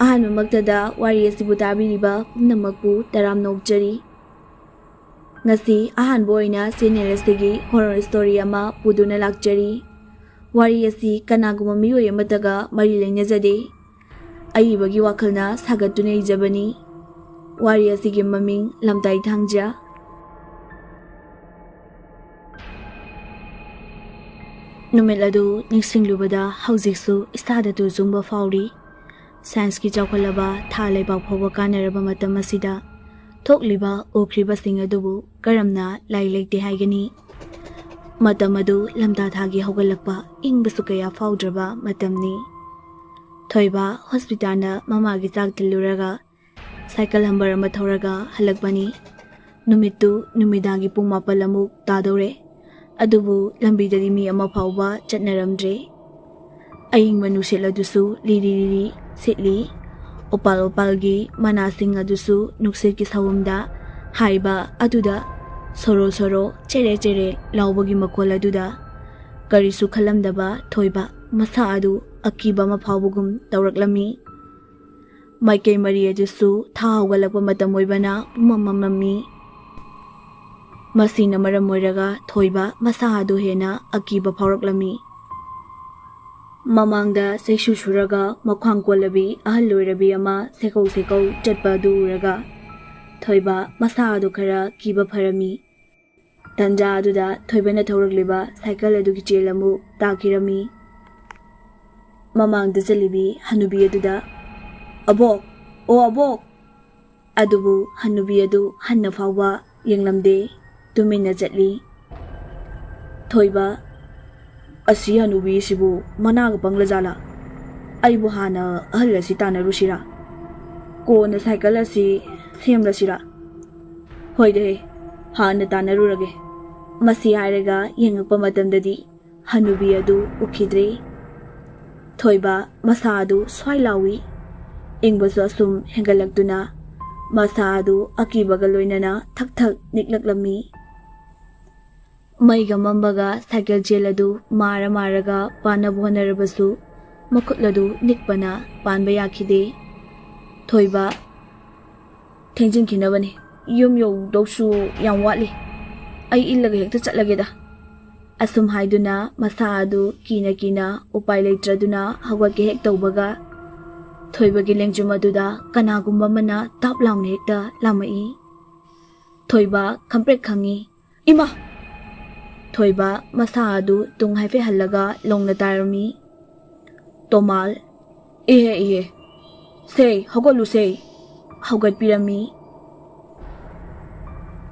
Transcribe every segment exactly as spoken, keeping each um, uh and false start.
ꯑꯍꯥꯟꯕꯃꯛꯇꯗ ꯋꯥꯔꯤ ꯑꯁꯤꯕꯨ ꯇꯥꯕꯤꯔꯤꯕ ꯄꯨꯝꯅꯃꯛꯄꯨ ꯇꯔꯥꯝꯅ ꯑꯣꯛꯆꯔꯤ꯫ ꯉꯁꯤ ꯑꯍꯥꯟꯕ ꯑꯣꯏꯅ ꯆꯦꯅꯦꯜ ꯑꯁꯤꯒꯤ ꯍꯣꯔꯔ ꯁ꯭ꯇꯣꯔꯤ ꯑꯃ ꯄꯨꯗꯨꯅ ꯂꯥꯛꯆꯔꯤ꯫ ꯋꯥꯔꯤ ꯑꯁꯤ ꯀꯅꯥꯒꯨꯝꯕ ꯃꯤꯑꯣꯏ ꯑꯃꯠꯇꯒ ꯃꯔꯤ ꯂꯩꯅꯖꯗꯦ꯫ ꯑꯏꯕꯒꯤ ꯋꯥꯈꯜꯅ ꯁꯥꯒꯠꯇꯨꯅ ꯏꯖꯕꯅꯤ꯫ ꯋꯥꯔꯤ ꯑꯁꯤꯒꯤ ꯃꯃꯤꯡ ꯂꯝꯇꯥꯏ ꯊꯥꯡꯖ꯫ ꯅꯨꯃꯤꯠ ꯑꯗꯨ ꯅꯤꯡꯁꯤꯡꯂꯨꯕꯗ ꯍꯧꯖꯤꯛꯁꯨ ꯏꯁꯥꯗ ꯇꯨ ꯆꯨꯡꯕ ꯐꯥꯎꯔꯤ꯫ ꯁꯥꯏꯟꯁꯀꯤ ꯆꯥꯎꯈꯠꯂꯕ ꯊꯥ ꯂꯩꯕꯥꯛ ꯐꯥꯎꯕ ꯀꯥꯟꯅꯔꯕ ꯃꯇꯝ ꯑꯁꯤꯗ ꯊꯣꯛꯂꯤꯕ ꯎꯈ꯭ꯔꯤꯕꯁꯤꯡ ꯑꯗꯨꯕꯨ ꯀꯔꯝꯅ ꯂꯥꯏ ꯂꯩꯇꯦ ꯍꯥꯏꯒꯅꯤ? ꯃꯇꯝ ꯑꯗꯨ ꯂꯝꯇꯥ ꯊꯥꯒꯤ ꯍꯧꯒꯠꯂꯛꯄ ꯏꯪꯕꯁꯨ ꯀꯌꯥ ꯐꯥꯎꯗ꯭ꯔꯕ ꯃꯇꯝꯅꯤ꯫ ꯊꯣꯏꯕ ꯍꯣꯁꯄꯤꯇꯥꯜꯗ ꯃꯃꯥꯒꯤ ꯆꯥꯛ ꯊꯤꯜꯂꯨꯔꯒ ꯁꯥꯏꯀꯜ ꯍꯝꯕꯔ ꯑꯃ ꯊꯧꯔꯒ ꯍꯜꯂꯛꯄꯅꯤ꯫ ꯅꯨꯃꯤꯠꯇꯨ ꯅꯨꯃꯤꯗꯥꯡꯒꯤ ꯄꯨꯡ ꯃꯥꯄꯜ ꯑꯃꯨꯛ ꯇꯥꯗꯧꯔꯦ꯫ ꯑꯗꯨꯕꯨ ꯂꯝꯕꯤꯗꯗꯤ ꯃꯤ ꯑꯃ ꯐꯥꯎꯕ ꯆꯠꯅꯔꯝꯗ꯭ꯔꯦ꯫ ꯑꯏꯪꯕ ꯅꯨꯡꯁꯤꯠ ꯑꯗꯨꯁꯨ ꯂꯤꯔꯤ ꯂꯤꯔꯤ ꯁꯤꯠꯂꯤ꯫ ꯎꯄꯥꯜ ꯎꯄꯥꯜꯒꯤ ꯃꯅꯥꯁꯤꯡ ꯑꯗꯨꯁꯨ ꯅꯨꯡꯁꯤꯠꯀꯤ ꯁꯍꯨꯝꯗ ꯍꯥꯏꯕ ꯑꯗꯨꯗ ꯁꯣꯔꯣ ꯁꯣꯔꯣ ꯆꯦꯔꯦ ꯆꯦꯔꯦ ꯂꯥꯎꯕꯒꯤ ꯃꯈꯣꯜ ꯑꯗꯨꯗ ꯀꯔꯤꯁꯨ ꯈꯜꯂꯝꯗꯕ ꯊꯣꯏꯕ ꯃꯁꯥ ꯑꯗꯨ ꯑꯀꯤꯕ ꯑꯃ ꯐꯥꯎꯕꯒꯨꯝ ꯇꯧꯔꯛꯂꯝꯃꯤ꯫ ꯃꯥꯏꯀꯩ ꯃꯔꯤ ꯑꯗꯨꯁꯨ ꯊꯥ ꯍꯧꯒꯠꯂꯛꯄ ꯃꯇꯝ ꯑꯣꯏꯕꯅ ꯄꯨꯝꯃꯝ ꯃꯝꯂꯝꯃꯤ꯫ ꯃꯁꯤꯅ ꯃꯔꯝ ꯑꯣꯏꯔꯒ ꯊꯣꯏꯕ ꯃꯁꯥ ꯑꯗꯨ ꯍꯦꯟꯅ ꯑꯀꯤꯕ ꯐꯥꯎꯔꯛꯂꯝꯃꯤ꯫ ꯃꯃꯥꯡꯗ ꯆꯩꯁꯨ ꯁꯨꯔꯒ ꯃꯈ꯭ꯋꯥꯡ ꯀꯣꯜꯂꯕꯤ ꯑꯍꯜ ꯑꯣꯏꯔꯕꯤ ꯑꯃ ꯁꯦꯀꯧ ꯁꯦꯀꯧ ꯆꯠꯄ ꯑꯗꯨ ꯎꯔꯒ ꯊꯣꯏꯕ ꯃꯁꯥ ꯑꯗꯨ ꯈꯔ ꯀꯤꯕ ꯐꯔꯝꯃꯤ꯫ ꯇꯟꯖꯥ ꯑꯗꯨꯗ ꯊꯣꯏꯕꯅ ꯊꯧꯔꯛꯂꯤꯕ ꯁꯥꯏꯀꯜ ꯑꯗꯨꯒꯤ ꯆꯦꯜ ꯑꯃꯨꯛ ꯇꯥꯈꯤꯔꯝꯃꯤ꯫ ꯃꯃꯥꯡꯗ ꯆꯠꯂꯤꯕꯤ ꯍꯅꯨꯕꯤ ꯑꯗꯨꯗ, "ꯑꯕꯣꯛ! ꯑꯣ ꯑꯕꯣꯛ!" ꯑꯗꯨꯕꯨ ꯍꯅꯨꯕꯤ ꯑꯗꯨ ꯍꯟꯅ ꯐꯥꯎꯕ ꯌꯦꯡꯂꯝꯗꯦ, ꯇꯨꯃꯤꯟꯅ ꯆꯠꯂꯤ꯫ ꯊꯣꯏꯕ, "ꯑꯁꯤ ꯍꯅꯨꯕꯤꯁꯤꯕꯨ ꯃꯅꯥꯒ ꯄꯪꯂꯖꯥꯠꯂꯥ? ꯑꯩꯕꯨ ꯍꯥꯟꯅ ꯑꯍꯜ ꯑꯁꯤ ꯇꯥꯟꯅꯔꯨꯁꯤꯔꯥ? ꯀꯣꯟꯅ ꯁꯥꯏꯀꯜ ꯑꯁꯤ ꯁꯦꯝꯂꯁꯤꯔꯥ? ꯍꯣꯏꯗ ꯍꯦ, ꯍꯥꯟꯅ ꯇꯥꯟꯅꯔꯨꯔꯒꯦ꯫" ꯃꯁꯤ ꯍꯥꯏꯔꯒ ꯌꯦꯡꯉꯛꯄ ꯃꯇꯝꯗꯗꯤ ꯍꯅꯨꯕꯤ ꯑꯗꯨ ꯎꯈꯤꯗ꯭ꯔꯦ꯫ ꯊꯣꯏꯕ ꯃꯁꯥ ꯑꯗꯨ ꯁ꯭ꯋꯥꯏ ꯂꯥꯎꯏ꯫ ꯏꯪꯕꯁꯨ ꯑꯁꯨꯝ ꯍꯦꯟꯒꯠꯂꯛꯇꯨꯅ ꯃꯁꯥ ꯑꯗꯨ ꯑꯀꯤꯕꯒ ꯂꯣꯏꯅꯅ ꯊꯛ ꯊꯛ ꯅꯤꯛꯂꯛꯂꯝꯃꯤ꯫ ꯃꯩꯒ ꯃꯝꯕꯒ ꯁꯥꯏꯀꯜ ꯆꯦꯜ ꯑꯗꯨ ꯃꯥꯔ ꯃꯥꯔꯒ ꯄꯥꯟꯅꯕ ꯍꯣꯠꯅꯔꯕꯁꯨ ꯃꯈꯨꯠ ꯑꯗꯨ ꯅꯤꯛꯄꯅ ꯄꯥꯟꯕ ꯌꯥꯈꯤꯗꯦ꯫ ꯊꯣꯏꯕ, "ꯊꯦꯡꯖꯤꯟꯈꯤꯅꯕꯅꯤ꯫ ꯌꯨꯝ ꯌꯧꯗꯧꯁꯨ ꯌꯥꯝ ꯋꯥꯠꯂꯤ꯫ ꯑꯩ ꯏꯜꯂꯒ ꯍꯦꯛꯇ ꯆꯠꯂꯒꯦꯗ"꯫ ꯑꯁꯨꯝ ꯍꯥꯏꯗꯨꯅ ꯃꯁꯥ ꯑꯗꯨ ꯀꯤꯅ ꯀꯤꯅ ꯎꯄꯥꯏ ꯂꯩꯇ꯭ꯔꯗꯨꯅ ꯍꯧꯒꯠꯀꯦ ꯍꯦꯛ ꯇꯧꯕꯒ, ꯊꯣꯏꯕꯒꯤ ꯂꯦꯡꯖꯨꯝ ꯑꯗꯨꯗ ꯀꯅꯥꯒꯨꯝꯕ ꯑꯃꯅ ꯇꯥꯞ ꯂꯥꯎꯅ ꯍꯦꯛꯇ ꯂꯥꯝꯃꯛꯏ꯫ ꯊꯣꯏꯕ ꯈꯪꯄ꯭ꯔꯦꯛ ꯈꯪꯉꯤ꯫ "ꯏꯃꯥ!" ꯊꯣꯏꯕ ꯃꯁꯥ ꯑꯗꯨ ꯇꯨꯡ ꯍꯥꯏꯐꯦꯠ ꯍꯜꯂꯒ ꯂꯣꯡꯅ ꯇꯥꯔꯝꯃꯤ꯫ ꯇꯣꯃꯥꯜ, "ꯏꯍꯦ, ꯏꯍꯦ, ꯁꯦ, ꯍꯧꯒꯠꯂꯨꯁꯦ", ꯍꯧꯒꯠꯄꯤꯔꯝꯃꯤ꯫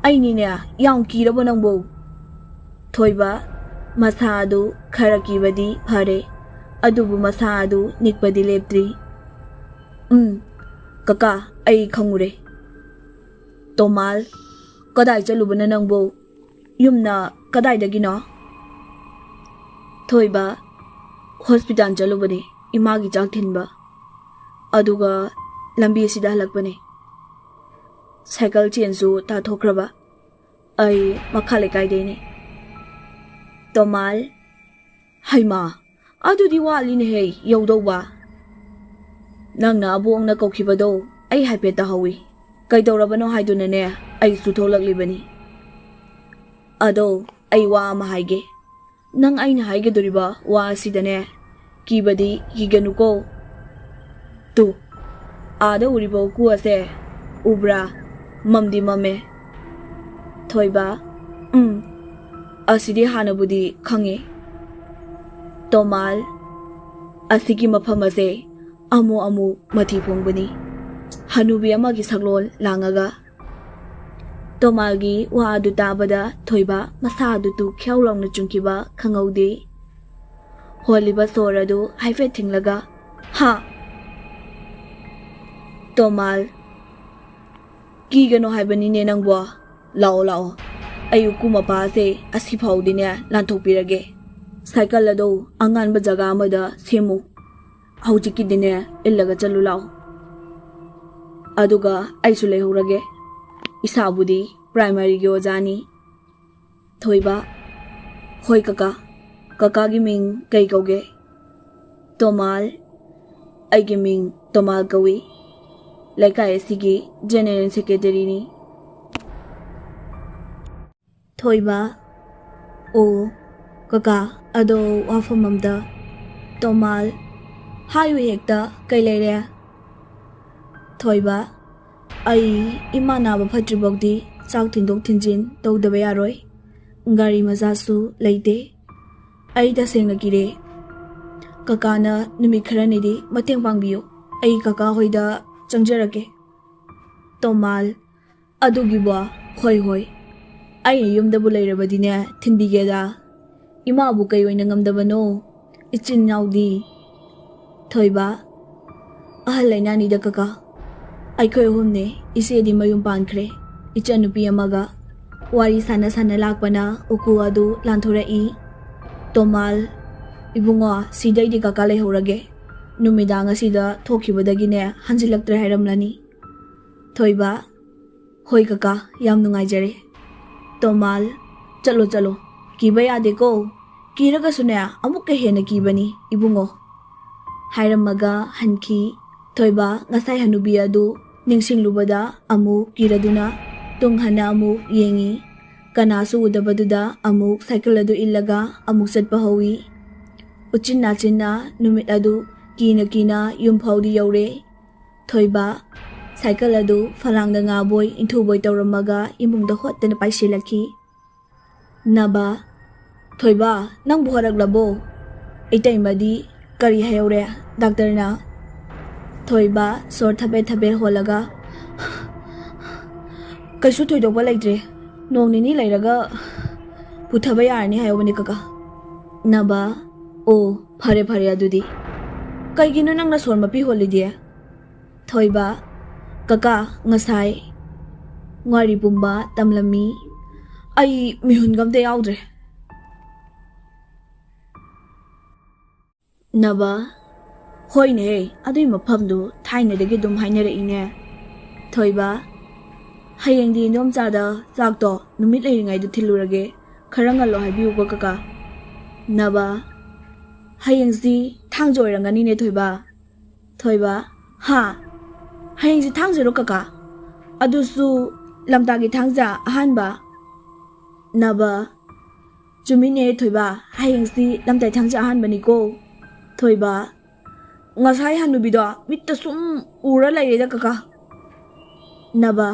"ꯑꯩꯅꯤꯅꯦ, ꯌꯥꯝ ꯀꯤꯔꯕꯣ ꯅꯪꯕꯨ?" ꯊꯣꯏꯕ ꯃꯁꯥ ꯑꯗꯨ ꯈꯔ ꯀꯤꯕꯗꯤ ꯐꯔꯦ, ꯑꯗꯨꯕꯨ ꯃꯁꯥ ꯑꯗꯨ ꯅꯤꯛꯄꯗꯤ ꯂꯦꯞꯇ꯭ꯔꯤ꯫ "ꯎꯝ, ꯀꯀꯥ, ꯑꯩ ꯈꯪꯉꯨꯔꯦ"꯫ ꯇꯣꯃꯥꯜ, "ꯀꯗꯥꯏ ꯆꯠꯂꯨꯕꯅꯣ ꯅꯪꯕꯨ? ꯌꯨꯝꯅ ꯀꯗꯥꯏꯗꯒꯤꯅꯣ?" ꯊꯣꯏꯕ, "ꯍꯣꯁꯄꯤꯇꯥꯜ ꯆꯠꯂꯨꯕꯅꯤ, ꯏꯃꯥꯒꯤ ꯆꯥꯛ ꯊꯤꯟꯕ꯫ ꯑꯗꯨꯒ ꯂꯝꯕꯤ ꯑꯁꯤꯗ ꯍꯜꯂꯛꯄꯅꯤ꯫ ꯁꯥꯏꯀꯜ ꯆꯦꯟꯁꯨ ꯇꯥꯊꯣꯛꯈ꯭ꯔꯕ꯫ ꯑꯩ ꯃꯈꯥ ꯂꯩꯀꯥꯏꯗꯩꯅꯤ"꯫ ꯇꯣꯃꯥꯜ, "ꯍꯩꯃꯥ, ꯑꯗꯨꯗꯤ ꯋꯥꯠꯂꯤꯅꯦꯍꯦ ꯌꯧꯗꯧꯕ꯫ ꯅꯪꯅ ꯑꯕꯣꯛꯅ ꯀꯧꯈꯤꯕꯗꯣ ꯑꯩ ꯍꯥꯏꯐꯦꯠ ꯇꯥꯍꯧꯏ꯫ ꯀꯩꯗꯧꯔꯕꯅꯣ ꯍꯥꯏꯗꯨꯅꯅꯦ ꯑꯩꯁꯨ ꯊꯣꯛꯂꯛꯂꯤꯕꯅꯤ꯫ ꯑꯗꯣ ꯑꯩ ꯋꯥ ꯑꯃ ꯍꯥꯏꯒꯦ꯫ ꯅꯪ ꯑꯩꯅ ꯍꯥꯏꯒꯗꯧꯔꯤꯕ ꯋꯥ ꯑꯁꯤꯗꯅꯦ ꯀꯤꯕꯗꯤ ꯀꯤꯒꯅꯨꯀꯣ꯫ ꯇꯨ, ꯑꯥꯗ ꯎꯔꯤꯕ ꯎꯀꯨ ꯑꯁꯦ ꯎꯕ꯭ꯔꯥ? ꯃꯝꯗꯤ ꯃꯝꯃꯦ"꯫ ꯊꯣꯏꯕ, "ꯎꯝ, ꯑꯁꯤꯗꯤ ꯍꯥꯟꯅꯕꯨꯗꯤ ꯈꯪꯉꯤ"꯫ ꯇꯣꯃꯥꯜ, "ꯑꯁꯤꯒꯤ ꯃꯐꯝ ꯑꯁꯦ ꯑꯃꯨ ꯑꯃꯨ ꯃꯊꯤ ꯐꯣꯡꯕꯅꯤ, ꯍꯅꯨꯕꯤ ꯑꯃꯒꯤ ꯁꯛꯂꯣꯟ ꯂꯥꯡꯉꯒ"꯫ ꯇꯣꯃꯥꯜꯒꯤ ꯋꯥ ꯑꯗꯨ ꯇꯥꯕꯗ ꯊꯣꯏꯕ ꯃꯁꯥ ꯑꯗꯨ ꯇꯨ ꯈ꯭ꯌꯥꯎ ꯂꯥꯎꯅ ꯆꯨꯡꯈꯤꯕ ꯈꯪꯍꯧꯗꯦ꯫ ꯍꯣꯜꯂꯤꯕ ꯁꯣꯔ ꯑꯗꯨ ꯍꯥꯏꯐꯦꯠ ꯊꯤꯡꯂꯒ, "ꯍꯥ?" ꯇꯣꯃꯥꯜ, "ꯀꯤꯒꯅꯣ ꯍꯥꯏꯕꯅꯤꯅꯦ ꯅꯪꯕꯣ꯫ ꯂꯥꯛꯑꯣ, ꯂꯥꯛꯑꯣ꯫ ꯑꯩ ꯎꯀꯨ ꯃꯄꯥꯁꯦ ꯑꯁꯤꯐꯥꯎꯗꯤꯅꯦ ꯂꯥꯟꯊꯣꯛꯄꯤꯔꯒꯦ꯫ ꯁꯥꯏꯀꯜ ꯑꯗꯣ ꯑꯉꯥꯟꯕ ꯖꯒꯥ ꯑꯃꯗ ꯁꯦꯝꯃꯨ꯫ ꯍꯧꯖꯤꯛꯀꯤꯗꯤꯅꯦ ꯏꯜꯂꯒ ꯆꯠꯂꯨ ꯂꯥꯛꯑꯣ꯫ ꯑꯗꯨꯒ ꯑꯩꯁꯨ ꯂꯩꯍꯧꯔꯒꯦ꯫ ꯏꯁꯥꯕꯨꯗꯤ ꯄ꯭ꯔꯥꯏꯃꯥꯔꯤꯒꯤ ꯑꯣꯖꯥꯅꯤ"꯫ ꯊꯣꯏꯕ, "ꯍꯣꯏ ꯀꯀꯥ꯫ ꯀꯀꯥꯒꯤ ꯃꯤꯡ ꯀꯩ ꯀꯧꯒꯦ?" ꯇꯣꯃꯥꯜ, "ꯑꯩꯒꯤ ꯃꯤꯡ ꯇꯣꯃꯥꯜ ꯀꯧꯏ"꯫ ꯂꯩꯀꯥꯏ ꯑꯁꯤꯒꯤ ꯖꯦꯅꯦꯔꯦꯜ ꯁꯦꯀ꯭ꯔꯦꯇꯔꯤꯅꯤ꯫ ꯊꯣꯏꯕ, ꯑꯣ, ꯀꯀꯥ, ꯑꯗꯣ ꯋꯥꯐꯝ ꯑꯝꯇ꯫ ꯇꯣꯃꯥꯜ, ꯍꯥꯏꯌꯨ ꯍꯦꯛꯇ, ꯀꯩ ꯂꯩꯔꯦ? ꯊꯣꯏꯕ, ꯑꯩ ꯏꯃꯥ ꯅꯥꯕ ꯐꯠꯇ꯭ꯔꯤꯐꯥꯎꯗꯤ ꯆꯥꯛ ꯊꯤꯟꯗꯣꯛ ꯊꯤꯟꯖꯤꯟ ꯇꯧꯗꯕ ꯌꯥꯔꯣꯏ꯫ ꯒꯥꯔꯤ ꯃꯆꯥꯁꯨ ꯂꯩꯇꯦ꯫ ꯑꯩ ꯇꯁꯦꯡꯅ ꯀꯤꯔꯦ꯫ ꯀꯀꯥꯅ ꯅꯨꯃꯤꯠ ꯈꯔꯅꯤꯗꯤ ꯃꯇꯦꯡ ꯄꯥꯡꯕꯤꯌꯨ꯫ ꯑꯩ ꯀꯀꯥ ꯍꯣꯏꯗ ꯆꯪꯖꯔꯛꯀꯦ꯫ ꯇꯣꯃꯥꯜ, ꯑꯗꯨꯒꯤꯕꯣ? ꯍꯣꯏ, ꯍꯣꯏ꯫ ꯑꯩꯅ ꯌꯨꯝꯗꯕꯨ ꯂꯩꯔꯕꯗꯤꯅꯦ, ꯊꯤꯟꯕꯤꯒꯦꯗ꯫ ꯏꯃꯥꯕꯨ ꯀꯩ ꯑꯣꯏꯅ ꯉꯝꯗꯕꯅꯣ? ꯏꯆꯤꯟ ꯏꯅꯥꯎꯗꯤ? ꯊꯣꯏꯕ, ꯑꯍꯜ ꯂꯩꯅꯥꯅꯤꯗ ꯀꯀꯥ꯫ ꯑꯩꯈꯣꯏ ꯑꯍꯨꯝꯅꯦ, ꯏꯆꯦꯗꯤ ꯃꯌꯨꯝ ꯄꯥꯟꯈ꯭ꯔꯦ, ꯏꯆꯟꯅꯨꯄꯤ ꯑꯃꯒ꯫ ꯋꯥꯔꯤ ꯁꯥꯟꯅ ꯁꯥꯟꯅ ꯂꯥꯛꯄꯅ ꯎꯀꯨ ꯑꯗꯨ ꯂꯥꯟꯊꯣꯔꯛꯏ꯫ ꯇꯣꯃꯥꯜ, ꯏꯕꯨꯡꯉꯣ, ꯁꯤꯗꯩꯗꯤ ꯀꯀꯥ ꯂꯩꯍꯧꯔꯒꯦ꯫ ꯅꯨꯃꯤꯗꯥꯡ ꯑꯁꯤꯗ ꯊꯣꯛꯈꯤꯕꯗꯒꯤꯅꯦ ꯍꯟꯖꯤꯜꯂꯛꯇ꯭ꯔꯦ ꯍꯥꯏꯔꯝꯂꯅꯤ꯫ ꯊꯣꯏꯕ, ꯍꯣꯏ ꯀꯀꯥ, ꯌꯥꯝ ꯅꯨꯡꯉꯥꯏꯖꯔꯦ꯫ ꯇꯣꯃꯥꯜ, ꯆꯠꯂꯣ ꯆꯠꯂꯣ, ꯀꯤꯕ ꯌꯥꯗꯦꯀꯣ꯫ ꯀꯤꯔꯒꯁꯨꯅꯦ, ꯑꯃꯨꯛꯀ ꯍꯦꯟꯅ ꯀꯤꯕꯅꯤ ꯏꯕꯨꯡꯉꯣ꯫ ꯍꯥꯏꯔꯝꯃꯒ ꯍꯟꯈꯤ꯫ ꯊꯣꯏꯕ ꯉꯁꯥꯏ ꯍꯅꯨꯕꯤ ꯑꯗꯨ ꯅꯤꯡꯁꯤꯡꯂꯨꯕꯗ ꯑꯃꯨꯛ ꯀꯤꯔꯗꯨꯅ ꯇꯨꯡ ꯍꯟꯅ ꯑꯃꯨꯛ ꯌꯦꯡꯉꯤ꯫ ꯀꯅꯥꯁꯨ ꯎꯗꯕꯗꯨꯗ ꯑꯃꯨꯛ ꯁꯥꯏꯀꯜ ꯑꯗꯨ ꯏꯜꯂꯒ ꯑꯃꯨꯛ ꯆꯠꯄ ꯍꯧꯏ꯫ ꯎꯆꯤꯟ ꯅꯥꯆꯤꯟꯅ ꯅꯨꯃꯤꯠ ꯑꯗꯨ ꯀꯤꯅ ꯀꯤꯅ ꯌꯨꯝ ꯐꯥꯎꯗꯤ ꯌꯧꯔꯦ꯫ ꯊꯣꯏꯕ ꯁꯥꯏꯀꯜ ꯑꯗꯨ ꯐꯂꯥꯡꯗ ꯉꯥꯕꯣꯏ ꯏꯟꯊꯨꯕꯣꯏ ꯇꯧꯔꯝꯃꯒ ꯏꯃꯨꯡꯗ ꯍꯣꯠꯇꯅ ꯄꯥꯏꯁꯤꯜꯂꯛꯈꯤ꯫ ꯅꯕ, ꯊꯣꯏꯕ, ꯅꯪꯕꯨ ꯍꯜꯂꯛꯂꯕꯣ? ꯏꯇꯩꯃꯗꯤ ꯀꯔꯤ ꯍꯥꯏꯍꯧꯔꯦ ꯗꯥꯛꯇꯔꯅ? ꯊꯣꯏꯕ ꯁꯣꯔ ꯊꯕꯦꯠ ꯊꯕꯦꯠ ꯍꯣꯜꯂꯒ, ꯀꯩꯁꯨ ꯊꯣꯏꯗꯣꯛꯄ ꯂꯩꯇ꯭ꯔꯦ, ꯅꯣꯡ ꯅꯤꯅꯤ ꯂꯩꯔꯒ ꯄꯨꯊꯕ ꯌꯥꯔꯅꯤ ꯍꯥꯏꯍꯧꯕꯅꯦ ꯀꯀꯥ꯫ ꯅꯕ, ꯑꯣ, ꯐꯔꯦ ꯐꯔꯦ ꯑꯗꯨꯗꯤ꯫ ꯀꯩꯒꯤꯅꯣ ꯅꯪꯅ ꯁꯣꯔ ꯃꯄꯤ ꯍꯣꯜꯂꯤꯗꯤ? ꯊꯣꯏꯕ, ꯀꯀꯥ, ꯉꯁꯥꯏ ꯋꯥꯔꯤ ꯄꯨꯝꯕ ꯇꯝꯂꯝꯃꯤ꯫ ꯑꯩ ꯃꯤꯍꯨꯟꯒ ꯑꯝꯇ ꯌꯥꯎꯗ꯭ꯔꯦ꯫ ꯅꯕ, ꯍꯣꯏꯅꯦ, ꯑꯗꯨꯏ ꯃꯐꯝꯗꯨ ꯊꯥꯏꯅꯗꯒꯤ ꯑꯗꯨꯝ ꯍꯥꯏꯅꯔꯛꯏꯅꯦ꯫ ꯊꯣꯏꯕ, ꯍꯌꯦꯡꯗꯤ ꯏꯟꯗꯣꯝꯆꯥꯗ ꯆꯥꯛꯇꯣ ꯅꯨꯃꯤꯠ ꯂꯩꯔꯤꯉꯩꯗ ꯊꯤꯜꯂꯨꯔꯒꯦ, ꯈꯔ ꯉꯜꯂꯣ ꯍꯥꯏꯕꯤꯌꯨꯀꯣ ꯀꯀꯥ꯫ ꯅꯕ, ꯍꯌꯦꯡꯁꯤ ꯊꯥꯡꯖ ꯑꯣꯏꯔꯝꯒꯅꯤꯅꯦ ꯊꯣꯏꯕ꯫ ꯊꯣꯏꯕ, ꯍꯥ? ꯍꯌꯦꯡꯁꯦ ꯊꯥꯡꯖꯔꯣ ꯀꯀꯥ? ꯑꯗꯨꯁꯨ ꯂꯝꯇꯥꯒꯤ ꯊꯥꯡꯖ ꯑꯍꯥꯟꯕ꯫ ꯅꯕ, ꯆꯨꯝꯃꯤꯅꯦ ꯊꯣꯏꯕ, ꯍꯌꯦꯡꯁꯤ ꯂꯝꯇꯥꯒꯤ ꯊꯥꯡꯖ ꯑꯍꯥꯟꯕꯅꯤꯀꯣ꯫ ꯊꯣꯏꯕ, ꯉꯁꯥꯏ ꯍꯟꯅꯨꯕꯤꯗꯣ ꯃꯤꯠꯇ ꯁꯨꯝ ꯎꯔ ꯂꯩꯔꯦꯗ ꯀꯀꯥ꯫ ꯅꯕ,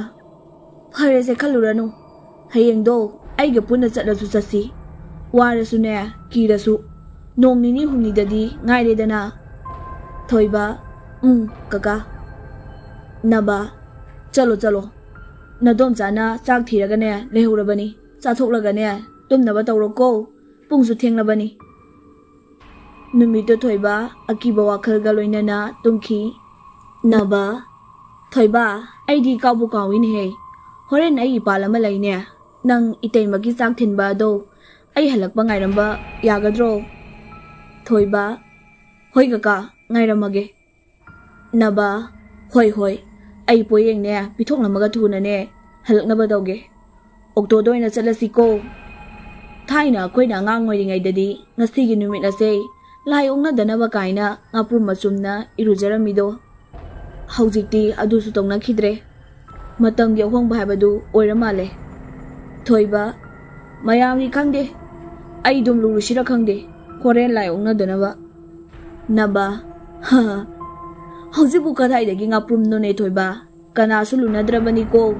ꯐꯔꯦꯁꯦ ꯈꯜꯂꯨꯔꯅꯨ, ꯍꯌꯦꯡꯗꯣ ꯑꯩꯒ ꯄꯨꯟꯅ ꯆꯠꯂꯁꯨ ꯆꯠꯁꯤ꯫ ꯋꯥꯔꯁꯨꯅꯦ, ꯀꯤꯔꯁꯨ, ꯅꯣꯡ ꯅꯤꯅꯤ ꯍꯨꯝꯅꯤꯗꯗꯤ ꯉꯥꯏꯔꯦꯗꯅ꯫ ꯊꯣꯏꯕ, ꯎꯝ ꯀꯀꯥ꯫ ꯅꯕ, ꯆꯠꯂꯣ ꯆꯠꯂꯣ, ꯅꯗꯣꯝꯆꯥꯅ ꯆꯥꯛ ꯊꯤꯔꯒꯅꯦ ꯂꯩꯍꯧꯔꯕꯅꯤ, ꯆꯥꯊꯣꯛꯂꯒꯅꯦ ꯇꯨꯝꯅꯕ ꯇꯧꯔꯣꯀꯣ, ꯄꯨꯡꯁꯨ ꯊꯦꯡꯂꯕꯅꯤ꯫ ꯅꯨꯃꯤꯠꯇꯨ ꯊꯣꯏꯕ ꯑꯀꯤꯕ ꯋꯥꯈꯜꯒ ꯂꯣꯏꯅꯅ ꯇꯨꯝꯈꯤ꯫ ꯅꯕ, ꯊꯣꯏꯕ, ꯑꯩꯗꯤ ꯀꯥꯎꯕꯨ ꯀꯥꯎꯏꯅꯦꯍꯦ, ꯍꯣꯔꯦꯟ ꯑꯩ ꯏꯄꯥꯜ ꯑꯃ ꯂꯩꯅꯦ, ꯅꯪ ꯏꯇꯩꯃꯒꯤ ꯆꯥꯛ ꯊꯤꯟꯕ ꯑꯗꯣ ꯑꯩ ꯍꯜꯂꯛꯄ ꯉꯥꯏꯔꯝꯕ ꯌꯥꯒꯗ꯭ꯔꯣ? ꯊꯣꯏꯕ, ꯍꯣꯏ ꯀꯀꯥ, ꯉꯥꯏꯔꯝꯃꯒꯦ꯫ ꯅꯕ, ꯍꯣꯏ ꯍꯣꯏ, ꯑꯩ ꯄꯣꯌꯦꯡꯅꯦ ꯄꯤꯊꯣꯛꯂꯝꯃꯒ ꯊꯨꯅꯅꯦ ꯍꯜꯂꯛꯅꯕ ꯇꯧꯒꯦ꯫ ꯑꯣꯛꯇꯣꯗ ꯑꯣꯏꯅ ꯆꯠꯂꯁꯤꯀꯣ꯫ ꯊꯥꯏꯅ ꯑꯩꯈꯣꯏꯅ ꯑꯉꯥꯡ ꯑꯣꯏꯔꯤꯉꯩꯗꯗꯤ ꯉꯁꯤꯒꯤ ꯅꯨꯃꯤꯠ ꯑꯁꯦ ꯂꯥꯏ ꯑꯣꯛꯅꯗꯅꯕ ꯀꯥꯏꯅ ꯉꯥꯄ꯭ꯔꯨꯝ ꯃꯆꯨꯝꯅ ꯏꯔꯨꯖꯔꯝꯃꯤꯗꯣ, ꯍꯧꯖꯤꯛꯇꯤ ꯑꯗꯨꯁꯨ ꯇꯧꯅꯈꯤꯗ꯭ꯔꯦ꯫ ꯃꯇꯝꯒꯤ ꯑꯍꯣꯡꯕ ꯍꯥꯏꯕꯗꯨ ꯑꯣꯏꯔ ꯃꯥꯜꯂꯦ꯫ ꯊꯣꯏꯕ, ꯃꯌꯥꯝꯒꯤ ꯈꯪꯗꯦ, ꯑꯩ ꯑꯗꯨꯝ ꯂꯨꯔꯨꯁꯤꯔ ꯈꯪꯗꯦ, ꯍꯣꯔꯦꯟ ꯂꯥꯏ ꯑꯣꯛꯅꯗꯅꯕ꯫ ꯅꯕ, ꯍ, ꯍꯧꯖꯤꯛꯄꯨ ꯀꯗꯥꯏꯗꯒꯤ ꯉꯥꯄ꯭ꯔꯨꯝꯅꯣꯅꯦ ꯊꯣꯏꯕ? ꯀꯅꯥꯁꯨ ꯂꯨꯅꯗ꯭ꯔꯕꯅꯤꯀꯣ꯫